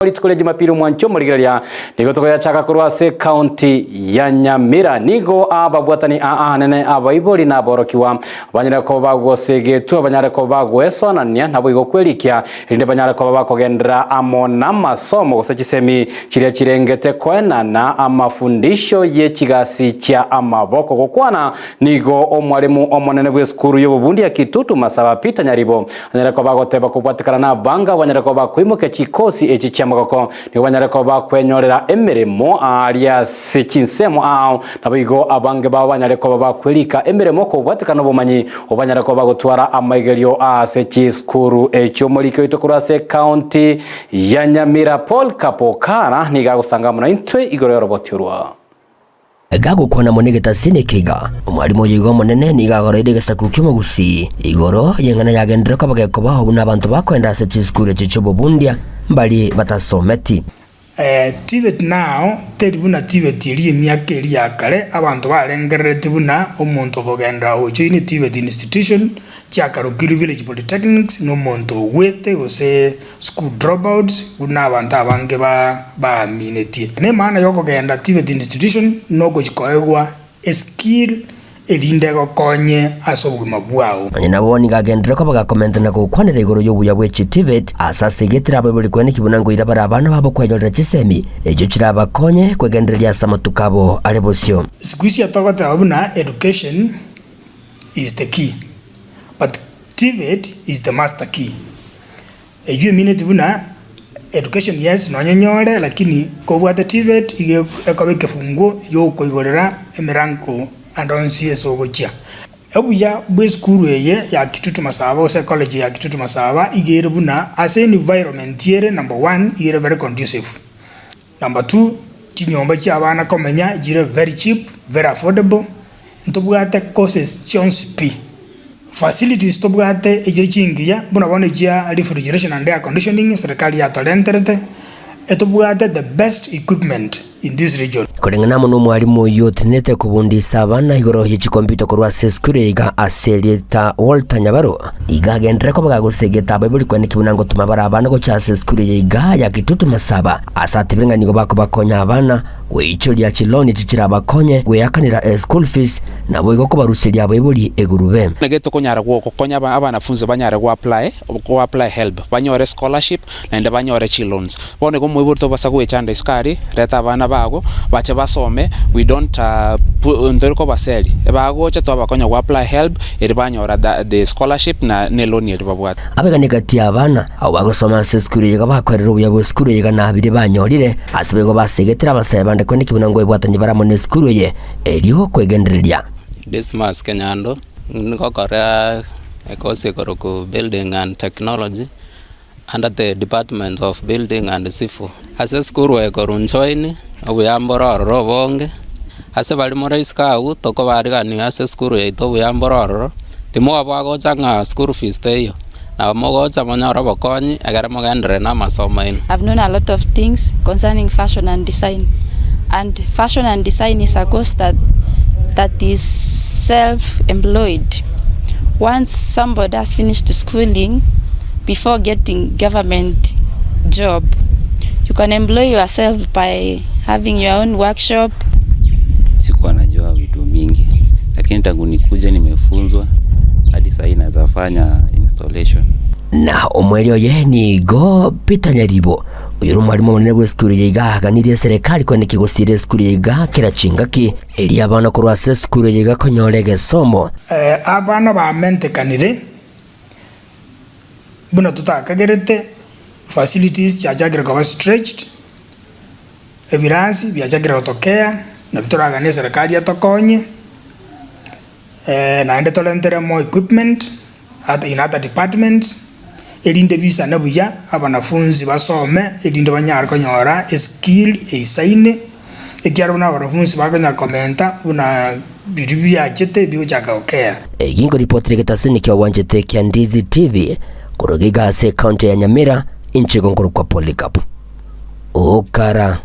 Rituko ria Jumapili omwancho omorigereria nigo togoyachaka korwa ase ekaunti ya Nyamira. Nigo ababwatani aa aanene abaibori na aborokigwa banyare koba bagosegetwa banyare koba bagoesoanania naboigo kwerikia erinde banyare koba bakogenderera amo namasomo gose chisemi chiria chirengete koenana amafundisho ye chigasi chia amaboko. Gokwana nigo omwalimu omonene bw'esukuru y'obobundi ya Kitutu Masaba Peter Nyaribo Banyare koba bagoteba kobwatekana nabanga, banyare koba bakoimokia chikosi echi chi'amagoko, nigo banyare koba bakwenyorera emeremo aaria ase chinsemo aao, naboigo abange babo banyare koba bakwerika emeremo kobwatekana nobomanyi obo banyare koba bagotwara amaigerio ase chisukuru echio. Omoriki oito korwa ase ekaunti ya Nyamira Paul Kapokara nigo agosanga amo naintwe igoro y'oroboti orwo. Gagokwana mono egetasini eke iga, omwalimu oyo iga omonene nigo agoroire egesaku ki'omogusii igoro y'eng'ana yagenderire koba gekobao buna abanto bakoenda ase chisukuru echi chi'obobundia mbari batasometi. TVET nao teri buna TVET eria emiaka eria ya kare abanto barengereretie buna omonto okogenda ojoine TVET institution chiakarokirwe village polytechnics na omonto ogwete gose School dropouts, buna abanto abange baaminetie. Nemaana yokogenda TVET institution nogochia koegwa eskill erinde egokonye ase obogima bwao. Onye nabo nigo agenderere koba gakomenta na gokwanera igoro y'obuya bwe chiTVET ase asegetire abaibori koeneki buna ngoira bare abana babo kwenyorera chisemi echio chirabakonye kwegendereria ase amatuko abo are bosio. Siku hizi togoteba buna education is the key but TVET is the master key. Eyio emineti buna education yes nonye nyore lakini kobwate TVET iga ekoba ekefunguo giokoigorera emerango ande onsi ase ogochia. Obuya bwa esukuru eye ya Kitutu Masaba gose ecollege ya Kitutu Masaba iga ere buna ase environment ere number one iga ere very conducive. Number two chinyomba chia abana komenya chire very cheap, very affordable, ntobwate courses chionsi pi. Facilities tobwate echire chingiya buna bono echia refrigeration and air conditioning serikali yatorenterete, etobwate the best equipment in this region. Koreng'ana amo nomwalimu oyio otenenete kobundisa abana igoro ye chikompiuta korwa ase esukuru eye iga ase erieta Walter Nyabaro, iga agenderere koba gagosegeta abaibori koeneki buna ngotoma bare abana gocha ase esukuru eye iga ya Kitutu Masaba ase atebire ng'a nigo bakobakonya abana Goichoria chiloni echi chirabakonye gweakanera eschool fees, naboigo kobaruseria abaibori egurube. Naki tokonyara gokonya abanafunzi banyare go apply, go apply helb, banyore scholarship naende banyore chiloans. Bono igo omoibori tobasa goechanda isiko aria, reta abana bago bache basome, we don't ntori kobaseri, ebagocha twabakonya go apply helb eri banyora the scholarship na ne loan eria babwate. Abegani gati y'abana abwo bagosoma ase esukuru eye iga bakoerera obuya bw'esukuru eye iga nabiria banyorire, ase boigo basegetire abasae bande kweneki buna nkoebwatania bare amo nesukuru eye erio kwegendereria. Dismas Kenyando, Ngokora ekosi ekorokwa Building and Technology under the department of Building and Civil. Ase esukuru eye korwa njoin, obuya mboro ororo obonge, ase baria more isiko abwo tokobarigania ase esukuru yaito obuya mboro ororo, timoba gocha ng'a school fees teiyo, nabo mogocha monyore obokonyi ekero mogenderere na amasomo aino. I've known a lot of things concerning fashion and design and fashion and design is a course that that is self employed once somebody has finished schooling before getting government job you can employ yourself by having your own workshop. Sikuwa najua vitu mingi lakini tangu nikuje nimefunzwa hadi sahii naeza fanya installation. Na omweri oye nigo Peter Nyaribo, oyore omwalimu omonene bw'esukuru eye iga aganirie eserekari kweneki gosiira esukuru eye iga kera chingaki, erio abana korwa ase esukuru eye iga konyora egesomo. Abana bamentekanire buna totakagerete, facilities chiachakire koba stretched, ebirasi biachakire gotokea, nabio toraganie eserekari etokonye, naende torentere more equipment in other departments, erinde bisane buya, abanafunzi basome, erinde banyare konyora eskill eisaine, ekiagera buna abanafunzi bakonyara komenta buna biria biachete bigochaka gokea. Eki nkoripotera egetasini kia obwanchete kia Ndizi TV korwa iga ase ecounty ya Nyamira, inche igo nkorokwa Polycarp Okara.